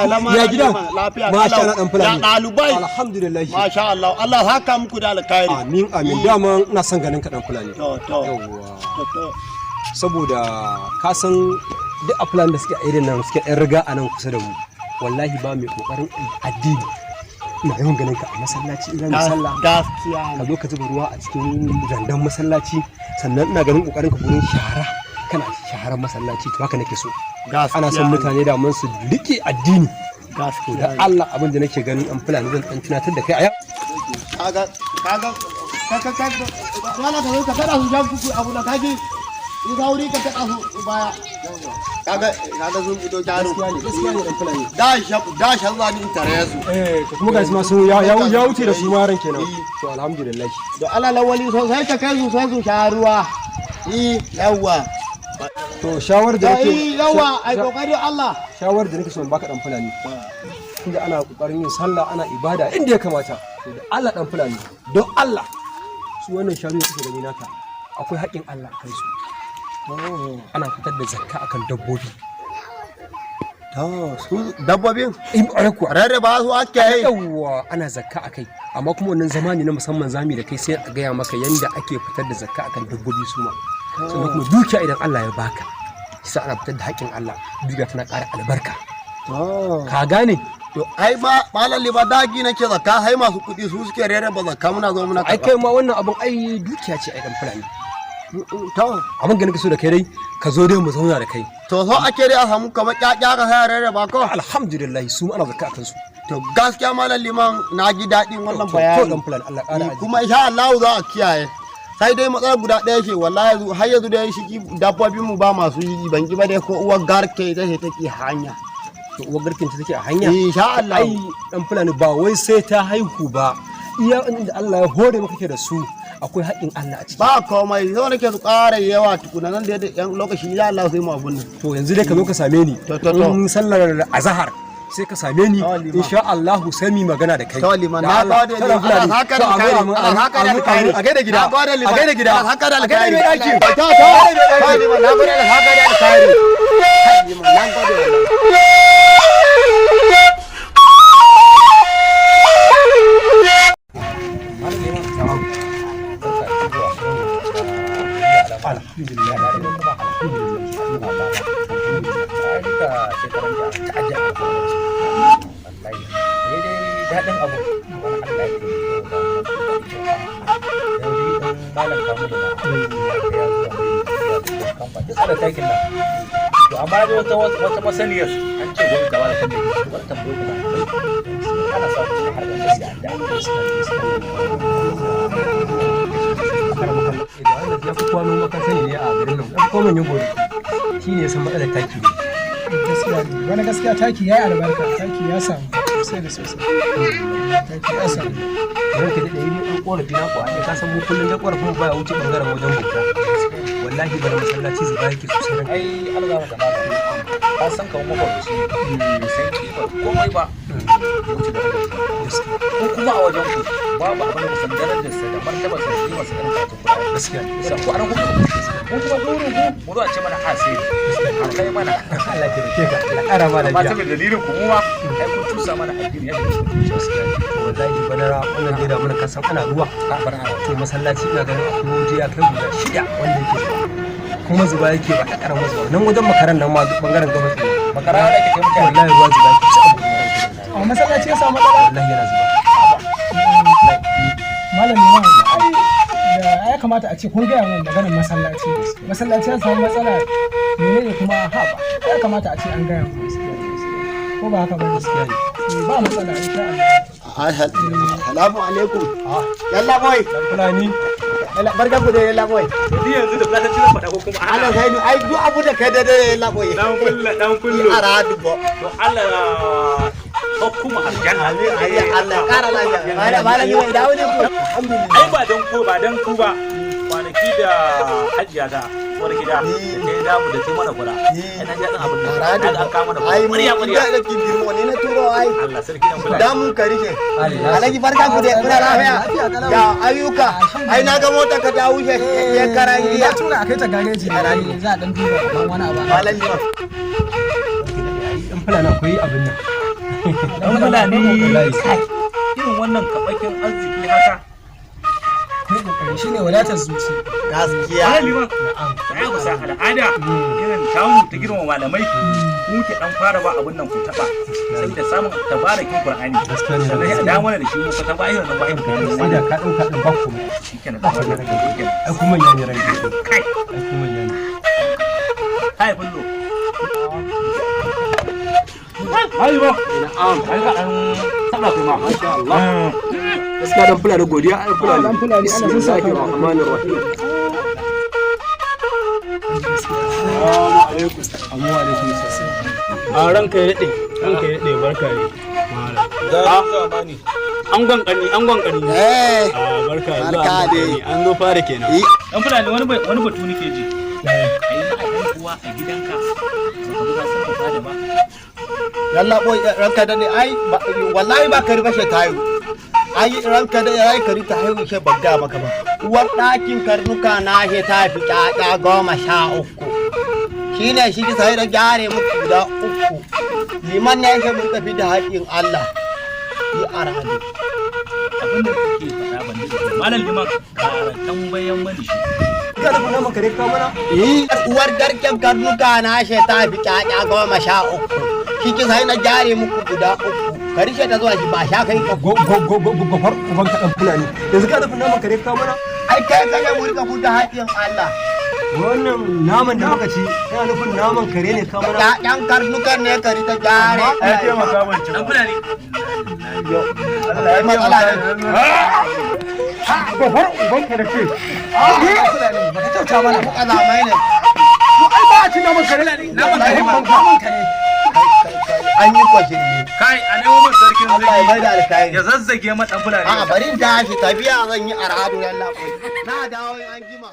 Ya gida? Lafiya. Masha Allah, dan Fulani. Ya ɗalibai? Alhamdulillah. Masha Allah. Allah haka muku da alkhairi. Amin, amin. Dama ina son ganin ka, dan Fulani. To. Yawwa. To. Saboda ka san duk a Fulani da suke a irin nan, suke ɗan riga a nan kusa da mu, wallahi ba mai kokarin addini. Ina yawan ganin ka a masallaci idan sallah. Gaskiya. Ka zo ka zuba ruwa a cikin randan masallaci. Sannan ina ganin kokarin ka gurin shara, kana shaharar masallaci. To haka nake so. Gaskiya. Ana son mutane da mun su rike addini. To da Gaskiya. Allah, abin da nake ganin an Fulani, zan dan tunatar da kai a yau. Kaga ka ka ka wala ka zo ka kada su jan kuku abu da kaji in sauri ka kada su baya. Kaga sun fito jaro. Gaskiya ne, gaskiya ne, dan Fulani. Da sha zani in tare su. Eh, to kuma gashi ma sun ya wuce da su maran kenan. To alhamdulillah. Da Allah, lawali, sosai ka kai su sai su sha ruwa. Eh, yawwa. To shawar da nake Eh, yawwa, ai kokari Allah. Shawar da nake so in baka, dan Fulani, inda ana kokarin yin sallah, ana ibada inda ya kamata, to da Allah, dan Fulani, don Allah, su wannan shanu da kuke gani naka, akwai haƙƙin Allah a kansu. Ana fitar da zakka akan dabbobi. To su dabbobin In ƙwarai kuwa. Rarraba su ake yi. Yawwa, ana zakka akai, amma kuma wannan zamani na musamman zami da kai, sai a gaya maka yanda ake fitar da zakka akan dabbobi su ma. Sannan kuma dukiya, idan Allah ya baka, shi ana fitar da haƙƙin Allah, dukiya tana ƙara albarka. Ka gane? To ai ma malam liba dagi nake zakka, hai masu kuɗi su suke rarraba zakka, muna zo muna Ai kai ma wannan abun ai dukiya ce ai, dan Fulani. To. Abin da nake so da kai dai, ka zo dai mu zauna da kai. To so ake dai a samu kamar ƙyaƙya ka sai rarraba ko? Alhamdulillah, su ma ana zakka akan su. To gaskiya, malam liman, na ji daɗin wannan To bayani. dan Fulani, Allah ƙara aji. Kuma insha Allah za a kiyaye. Sai dai matsalar guda ɗaya ce wallahi, yanzu har yanzu dai shi dabbobin mu ba masu yi, ban ki ba dai, ko uwar garke ita ce take hanya. To uwar garkin ta take a hanya? Insha Allah. Ai dan Fulani, ba wai sai ta haihu ba. Iya inda Allah ya hore maka ke da su, akwai haƙƙin Allah a ciki. Ba komai, zo nake su ƙara yawa tukuna, nan da yan lokaci insha Allah sai mu abun nan. To yanzu dai ka zo ka same ni. To. In sallar azahar sai ka same ni. To, Liman. Insha Allah sai mu magana da kai. To liman, Da na Allah. gode To, liman. Fulani. Allah saka To, da alkhairi. amin, Allah saka da amin, alkhairi. amin. A gaida gida. Na gode liman. A gaida gida. Allah saka da A gaida alkhairi. mai ɗaki. To. To liman, na gode, Allah saka da alkhairi. Kai, liman, na gode wallahi. Alhamdulillah, alhamdulillah. Wallahi ne dai daɗin abu wani Allah ya taimake mu da dan shi dan malam kamu da ya zuwa mai kamfa duk da takin nan. To amma dai wata masaniyar an ce gwamnati ta bada tallafi, wani tambayo kuma ana sa ku cikin harkar siyasa. Ya fi kwano maka sani ne a garin nan, ya fi kwano yin gori, shi ne ya san matsalar taki ne. Gaskiya ne wani, gaskiya taki ya yi albarka, taki ya samu sosai da sosai, taki ya samu. Ranka daɗe, yi ɗan ƙorafi na kuwa ka san mu kullum da ƙorafin mu baya wuce ɓangaren wajen bauta. Wallahi bana masallaci zuba yake sosai, ranka. Ai Allah maka malam, ka san kamar mafarauci bai san kimar komai ba ya wuce darajar sa. Ko kuma a wajen ku babu abin da ku san darajarsa da martabarsa da kimarsa irin karatun Qur'ani. Gaskiya. Bisa ko anan kuka ko kuma burin ku mu zo a ce mana a sai a kai mana. Allah ya taimake ka, Allah ƙara ma amma lafiya. saboda dalilin ku mu ma ai kun tusa mana addini ya shiga cikin zuciya. Wallahi bana wannan dai da mana, ka san ana ruwa. A bar ana. To masallaci ina ganin akwai waje ya kai guda shida wanda yake zuba, kuma zuba yake ba ta karamar zuba. Nan wajen makaran nan ma, bangaren gabas ne. Makara da ake kai mutane. Wallahi ruwa zuba yake sai abu. A masallaci ya samu matsala? Wallahi yana zuba. Malam liman, ai da ya kamata a ce kun gaya min maganar masallaci. Masallaci ya samu matsala, menene kuma? Ha ba ya kamata a ce an gaya min, ko ba haka ba? Gaskiya ne. Ba matsala, insha Allah. Salamu alaikum. Yalla boy. Dan Fulani. Yalla, barkan ku da yalla boy. Ni yanzu da fulatanci zan faɗa ko kuma Allah sai ni ai duk abu da kai da yalla boy. Dan kullu, dan kullu. Ara dubo. To Allah hukuma aljanna. Ai Allah kara lafiya. Malam, malam ni mai dawo ne ku. Alhamdulillah. Ai ba dan ku ba, kwanaki da hajiya ta uwar gida da ta yi damu da ta mana fura, ai na ji daɗin abin da ai an kawo mana fura Ai mu ƙwarya ƙwarya. da kindirmo ne na turo ai. Allah sarki, dan Fulani. Damun ka rike. Alhaji, barka ku dai, muna lafiya. Ya ayyuka? Ai na ga mota ka ta wuce shekaran jiya. Ya tura a kai ta gareji ne, za a dan duba kamar wani abu. Malam liman. Dan Fulani, akwai abin nan. Dan Fulani. Wallahi. Kai, irin wannan kabakin arziki haka. Kai kokari shine wadatar zuci. Gaskiya. Malam Liman, ya kusa al'ada irin tamu ta girma malamai, ku ke dan fara ba abun nan ku taba saboda samun tabarakin Qur'ani. Gaskiya ne. Sannan sai a dawo mana da shi mu ka taba irin nan ba irin Sai da ka dauka din ba komai. Shikenan. Ba komai. Ai kuma manya ne ranka. Kai. Ai kuma manya ne. Kai bullo. Ai ba. Na'am. Ai ka dan taba kai ma. Masha Allah. Gaskiya dan Fulani godiya ai Fulani. Dan Fulani, ana son sa Bismillahir Rahmanir Rahim. Amma wa alaikum assalam. A ranka ya daɗe, ranka ya daɗe, barka ne. Angon ƙani, angon ƙani. Eh. A barka da zuwa Barka angon dai. ƙani. An zo fara kenan. Eh. Dan Fulani, wani batu nake ji. Ai na haihuwa a gidanka. Ba ka buga sun fada ba. Yalla boy, ranka da ne ai wallahi ba kari ba she tayo. Ai ranka da ai kari ta haihu she ban ga maka ba. Uwar ɗakin karnuka na she ta fi ƴaƴa 13. Shine shi ki sai da gyare muku guda uku. Liman ne she mun tafi da haƙƙin Allah. Yi arhadi. Abin da kake faɗa ban ji ba. Malam Liman, ƙara tambayan mani shi. Ka da naman kare ka mana? Eh, uwar garken karnuka na she ta fi ƴaƴa 13. Shi ki sai na gyare muku guda uku. Kari she ta zuwa shi ba sha kai ka. Go go go go go gofar uban ka dan Fulani. Yanzu ka da naman kare ka mana? Ai kai kai mu rika futa haƙƙin Allah. Wannan naman da muka ci yana nufin naman kare ne ka mana? Ƴaƴan karnukan ne kari ta gyare. Ya taimaka ban ci. Dan Fulani. Allah ya Matsala ne. Gofar uban ka da ke. Baka kyauta mana ba. Kazamai ne. To ai ba a ci naman kare. Naman kare ba. Naman kare. An yi kwashin ne. Kai, a nemo min sarkin Allah ya zagi. mai da alkhairi. Ya zazzage ma dan Fulani. A'a bari in tashi tafiya zan yi arhadu yalla. Na dawo in an jima.